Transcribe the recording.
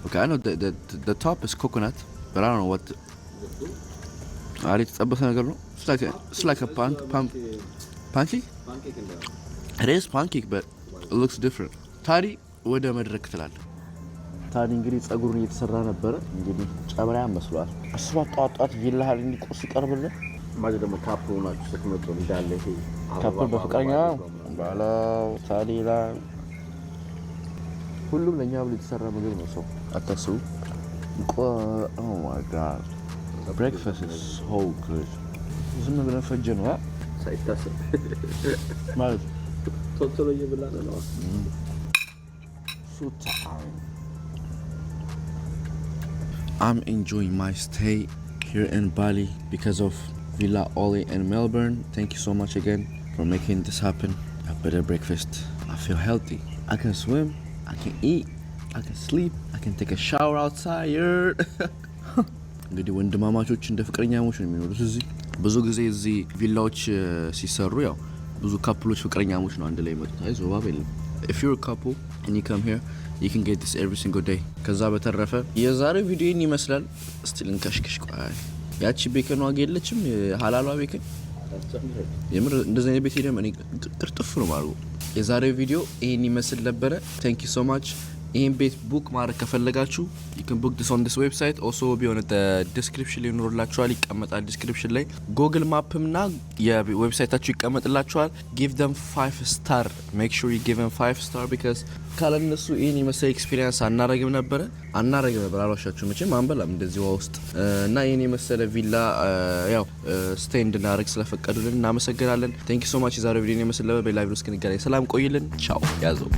Okay, I know the top is coconut, but I don't know what. አሪ የተጠበሰ ነገር ነው። It's like a pancake. It is pancake, but it looks different. ታዲ ወደ መድረክ ትላለህ። ታዲ እንግዲህ ጸጉሩን እየተሰራ ነበረ። እንግዲህ ጨበራ መስሏል። እሷ ጧት ጧት ቪላሃል እንዲህ ቁርስ ይቀርብልን። ማዚ ደግሞ couple ሆናችሁ ስትመጡ እንዳለ ይሄ Couple በፍቅረኛ ባለው ታዲ ላይ ሁሉም ለእኛ ብሎ የተሰራ ምግብ ነው። ሰው አታስቡ። Oh my God, breakfast is so good። ዝም ብለን ፈጀ ነው ሳይታሰብ ማለት ቶሎ ቶሎ እየበላን ነው። So time. I'm enjoying my stay here in Bali because of Villa Oli in Melbourne. Thank you so much again for making this happen. A better breakfast. I feel healthy. I can swim, I can eat, I can sleep, I can take a shower outside. እንግዲህ ወንድማማቾች እንደ ፍቅረኛሞች ነው የሚኖሩት እዚህ። ብዙ ጊዜ እዚህ ቪላዎች ሲሰሩ ያው ብዙ couple ኦች ፍቅረኛሞች ነው አንድ ላይ የመጡት። አይ ዞባብ የለም። If you're a couple and you come here, you can get this every single day። ከዛ በተረፈ የዛሬው ቪዲዮ ይህን ይመስላል። እስቲ ልንከሽክሽ። ቆይ ያቺ bacon ዋጋ የለችም፣ የሀላሏ bacon። የምር እንደዚህ አይነት ቤት ሄደን እኔ ቅርጥፍ ነው ማድረጉ። የዛሬው ቪዲዮ ይህን ይመስል ነበረ። Thank you so much። ይህን ቤት book ማድረግ ከፈለጋችሁ you can book this on this website። Also ቢሆን description ላይ ይኖርላችኋል፣ ይቀመጣል። Description ላይ Google Map ም ና የ website ኣችሁ ይቀመጥላችኋል። Give them 5 star. Make sure you give them 5 star because ካለነሱ ይህን የመሰለ experience አናረግም ነበረ፣ አናረግም ነበር። አልዋሻችሁ፣ መቼም አንበላም እንደዚህ ውሃ ውስጥ። እና ይህን የመሰለ ቪላ ያው stay እንድናደርግ ስለፈቀዱልን እናመሰግናለን። Thank you so much። የዛሬው ቪዲዮ የመሰለ ነበር። በሌላ ቪዲዮ እስክንገናኝ ሰላም ቆይልን። ቻው ያዘው።